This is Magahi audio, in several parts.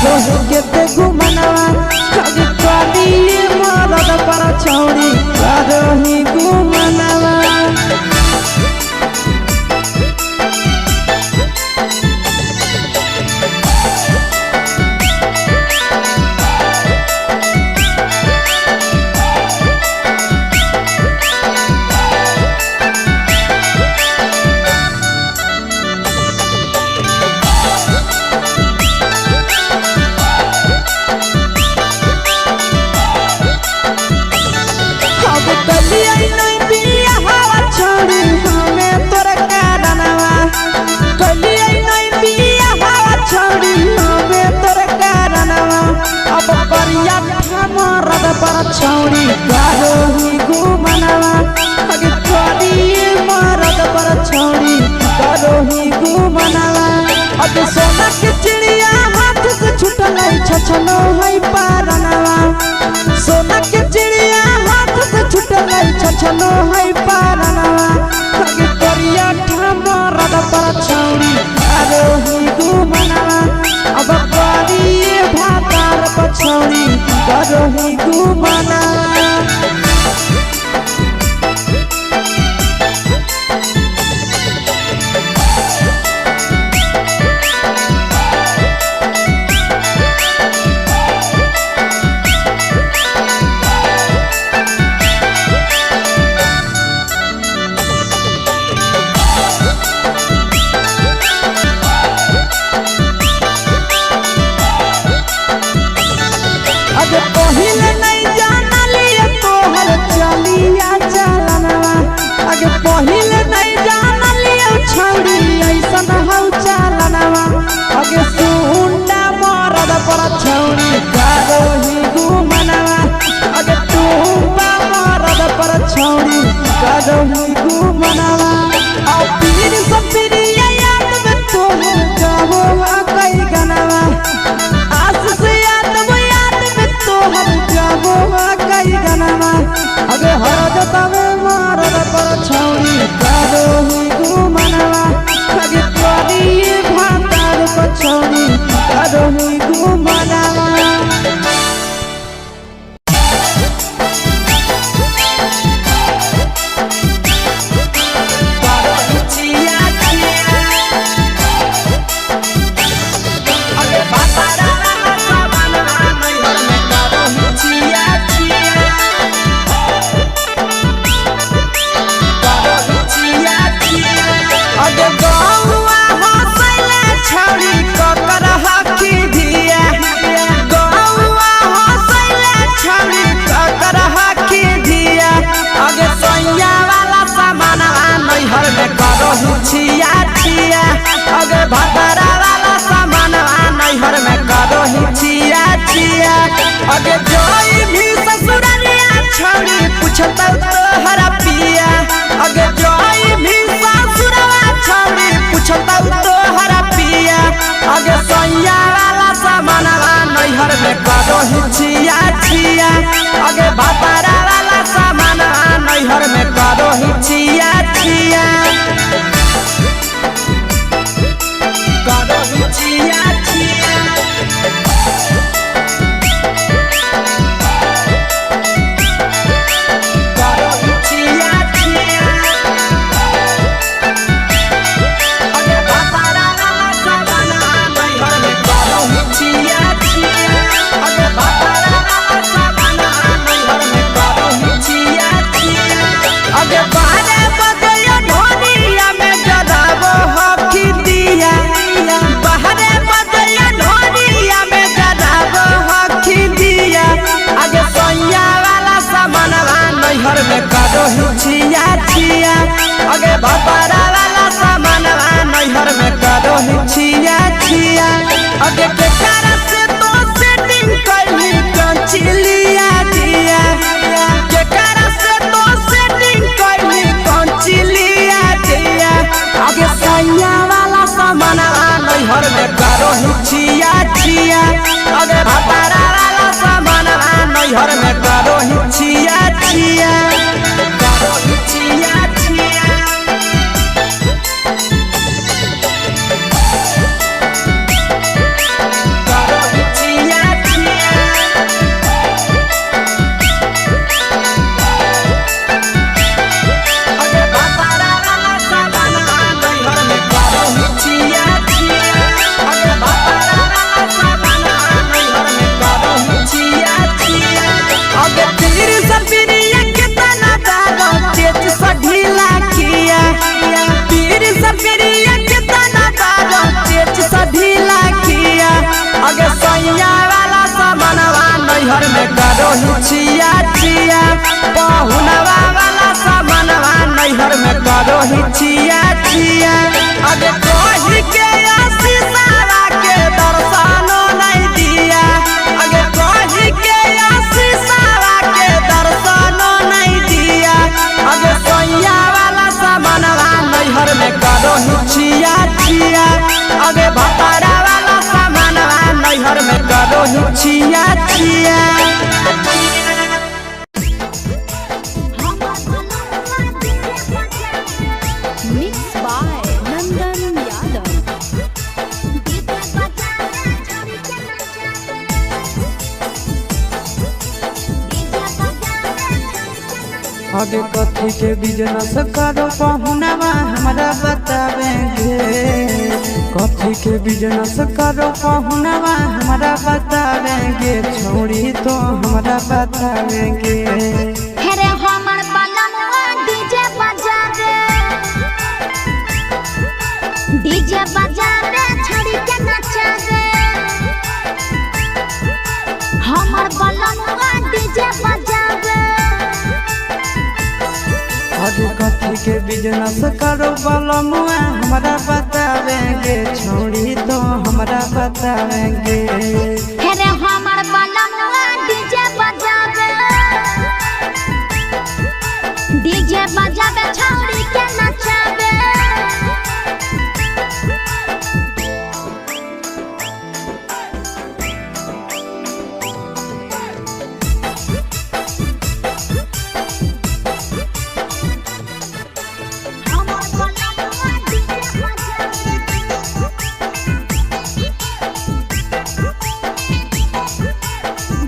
करो केते गुमनवा अगे करी मरद पर छौरी करो ही गुमनवा। अब कलिया नहीं बिया हवा छोड़ी हमें तोर कारणवा कलिया नहीं बिया हवा छोड़ी हमें तोर कारणवा अब करिया मरद पर छोड़ी करो ही गुमनवा अगे करी मरद पर छोड़ी करो ही गुमनवा। अब सोना के चिड़िया हाथ से छुटल छछनो है पारनवा सोना के चिड़िया हाथ से छुटल छछनो है पारनवा अगे करिया मरद पर छौरी करो ही गुमनवा अब करी भातार पर छौरी करो ही गुमनवा। अगे पहिले नहीं जानलिए तोहर चलिया चलनवा अगे पहिले नहीं जानलिए छौरी ऐसन हौ चलनवा अगे सुंडा मरद पर छौरी करो ही गुमनवा अगे टूबा मरद पर छौरी करो ही गुमनवा। आ पीर सपिरिया याद में तोहर गावो कई गनवा आस से याद वो याद में तोहर गावो कई गनवा अगे हर जतावे मरद पर छौरी करो ही गुमनवा अगे करी भातार पर छौरी करो ही गुमनवा। अगे गौआ हंसैले छौरी ककर हकी धिया गौआ हंसैले छौरी ककर हकी धिया अगे सैया वाला सामानवा नैहर में करहु छिया छिया अगे भतरा वाला सामानवा नैहर में करहु छिया छिया अगे जोई भी ससुररिया छौरी पुछतौ तोहरा पिया अगे जोई भी ससुरवा छौरी पुछतौ तोहरा पिया अगे सैया वाला सामानवा नैहर में करहु छिया छिया अगे भतरा वाला सामानवा नैहर में करहु छिया छिया करहु छिया छिया करहु छिया छिया अगे भतरा वाला सामानवा नैहर में करहु छिया छिया अगे भतरा वाला सामानवा नैहर में करहु छिया छिया अगे बारे बजयो ढोलिया में जराबो हकी दिया। नैहर में करो ही छिया छिया। पहुनवा वाला सामानवा नैहर में करो ही छिया छिया। अगे कही के आशीषवा के दर्शनो नहीं दिया। अगे कही के आशीषवा के दर्शनो नहीं दिया। अगे सैया वाला सामानवा नैहर में करो ही छिया छिया। अगे भतारा वाला सामानवा नैहर में करो ही छिया छिया। Mix by Nandan Yadav. अबे कथी के बिजनेस करो पहुनवा हमरा बतावेंगे। कथी के बिजनेस करो पहुनवा हमरा बतावेंगे। छोड़ी तो हमरा बतावेंगे। हेरे हमर बलमुआ डीजे बजावे, डीजे बजावे छड़ी के नचावे। हमर बलमुआ डीजे बजावे। अबे कथी के बिजनेस करो बलमुआ हमरा बतावेंगे। छोड़ी तो हमरा बतावेंगे। हेरे हमर बलमुआ डीजे बजावे, डीजे बजावे छड़ी के नचावे। हमर बलमुआ डीजे बजावे।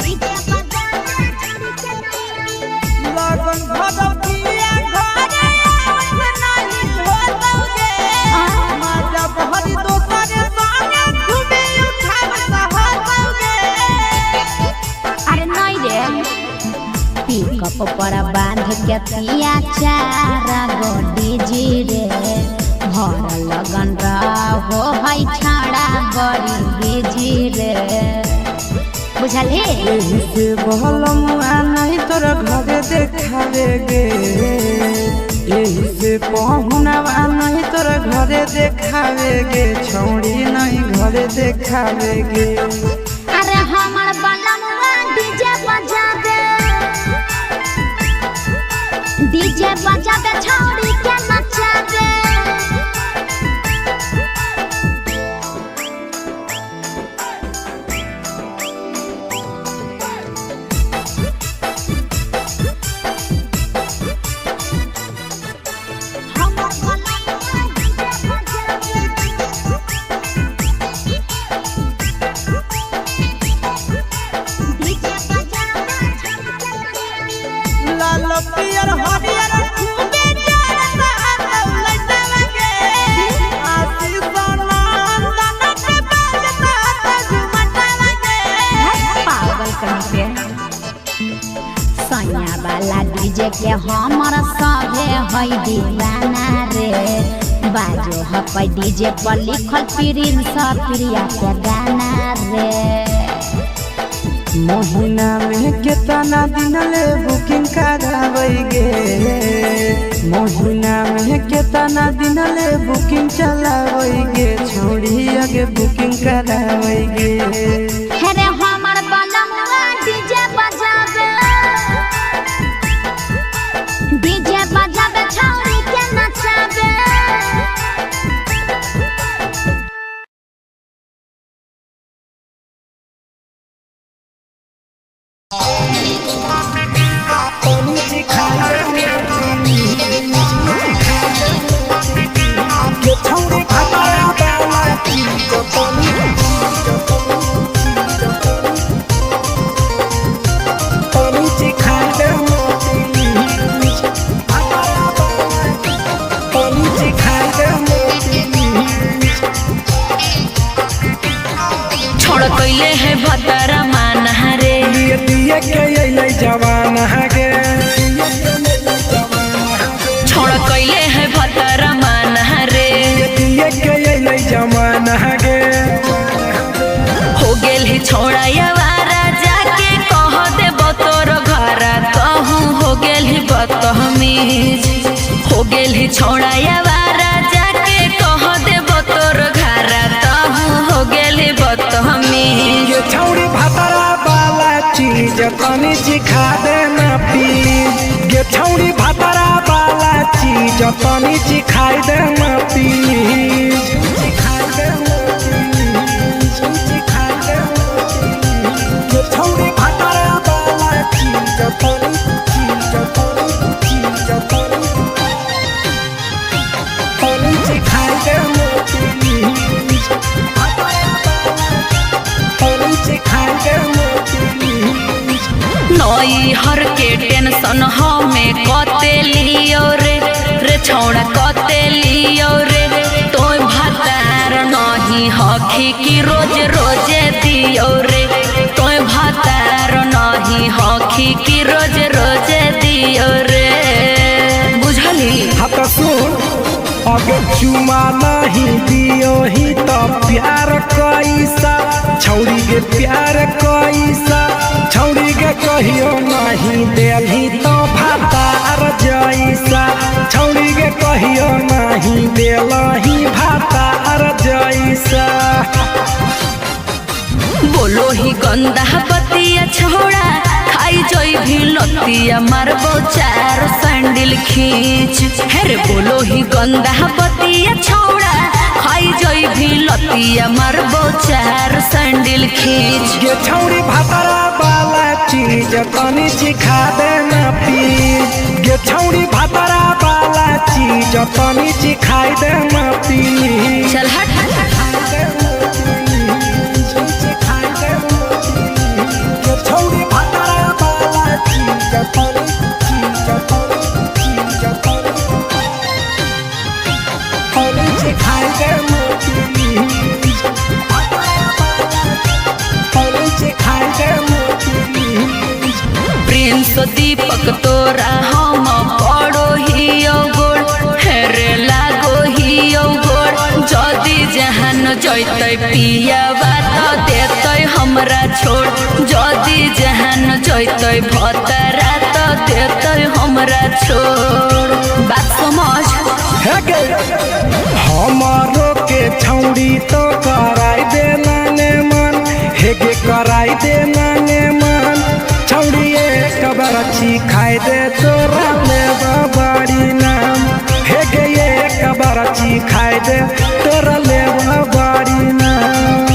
डीजे बजावे छड़ी के नचावे। लगन भगवतिया घरे आवत नाही होतौगे। माजा बहरी दोसर संगे घूमे उठावत होतौगे। अरे नहीं रे, पिकअप पर बांध के तिया चार गो डीजे रे। भर लगन रहो है छाड़ा बड़ी बिजी रे, बुझल हे। एही से बहलमुआ नहीं तोरा घरे देखावेगे। एही से पहुनवा नहीं तोरा घरे देखावेगे। छौड़ी नहीं घरे देखावेगे। अरे हमर बलमुआ डीजे बजावे, डीजे बजावे छौड़ी के नचावे। हमर बलमुआ डीजे बजावे। डीजे बजावे छौड़ी के नचावे। लाल पियर हरियर खूबे जरता लौलैतावे। आशीष नंदन के बाजता झुमटावे। पागल कहीं पे सैया वाला डीजे के हमर सभे है दीवाना रे। बाजो हपै डीजे पर लिखल प्रिंस प्रिया के गाना रे। महीना में केतना दिन ले बुकिंग कराबैगे। महीना में केतना दिन ले बुकिंग चलाबैगे। छोड़ी आगे बुकिंग कराबैगे। हेरे हमर बलमुआ डीजे बजावे, डीजे बजावे छौड़ी के नचावे। छोड़ कैले है भतरा माना रे। दिए दिए के अइलै जवाना गे। छोड़ कैले है भतरा माना रे। दिए के अइलै जवाना गे। हो गेल है छोड़ा यवारा जाके कह गेल ही छोड़ा यावारा जाके कह देबो तोर घरा तहु हो गेल ही बदतमीज। ये छौड़ी भातरा वाला चीज तनी चिखा देना प्लीज। ये छौड़ी भातरा वाला चीज तनी चिखाई देना प्लीज। चिखाई देना प्लीज, चिखाई देना प्लीज। ये छौड़ी भातरा वाला चीज तनी चीज तनी चीज तनी तनी चिखाई देना प्लीज। तनी चिखाई देना प्लीज। नई हर के टेंशन हमें कते लियो रे, रे छौड़ा कते लियो रे। तोय भातार नहीं हखी की रोज रोजे दियो रे। तोय भातार नहीं हखी की रोज रोजे दियो रे। बुझली? हाँ तो सुन, अगर चुमा नहीं दियो ही तो प्यार कैसा, छौड़ी के प्यार कैसा, छौड़ी के कहियो नहीं देलही तो भातार जैसा, छौड़ी के कहियो नहीं देलही भातार जैसा। बोलो ही गंदा बतिया छोड़ा खाई जोई भी लतिया मारबो चार सैंडल खींच। हेरे बोलो ही गंदा बतिया छोड़ा खाई जोई भी लतिया मारबो चार सैंडल खींच। ये छौड़ी भातरा वाला चीज तनी चिखा देना प्लीज। ये छौड़ी भातरा वाला चीज तनी चिखाई देना प्लीज। चल हट। छौड़ी भातरा वाला चीज तनी चीज तनी चीज तनी तनी चिखाई देना प्लीज। तनी चिखाई देना प्लीज। प्रिंस दीपक तोरा हम पड़ो हियो गोड़, हेरे लागो हियो गोड़। जदि जहान जैतै पियावा त देतै हमरा छोड़। जदि जहान जैतै भतरा त देतै हमरा छोड़। बात समझ। हे गे, हमारो के छौड़ी तो कराई देना ने मन, हे गे कराई देना ने मन। छौड़ी एक बार खाई दे तोरा ले बाड़ी नाम, हे गे एक बार खाई दे तोरा ले बाड़ी नाम।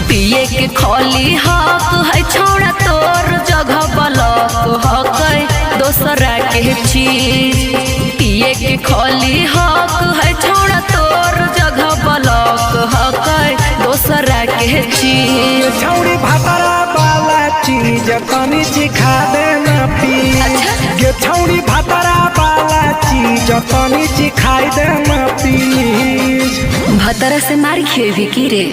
पिए के खोली हक है छोड़ा तोर जगह बलक हक है दोसरा के चीज। पिए के खोली हक है छोड़ा तोर जगह बलक हक है दोसरा के चीज। छौड़ी भातरा वाला चीज तनी चिखा देना प्लीज। ये छौड़ी भातरा वाला चीज तनी चिखाई देना प्लीज। भतरा से मार खेबी की रे।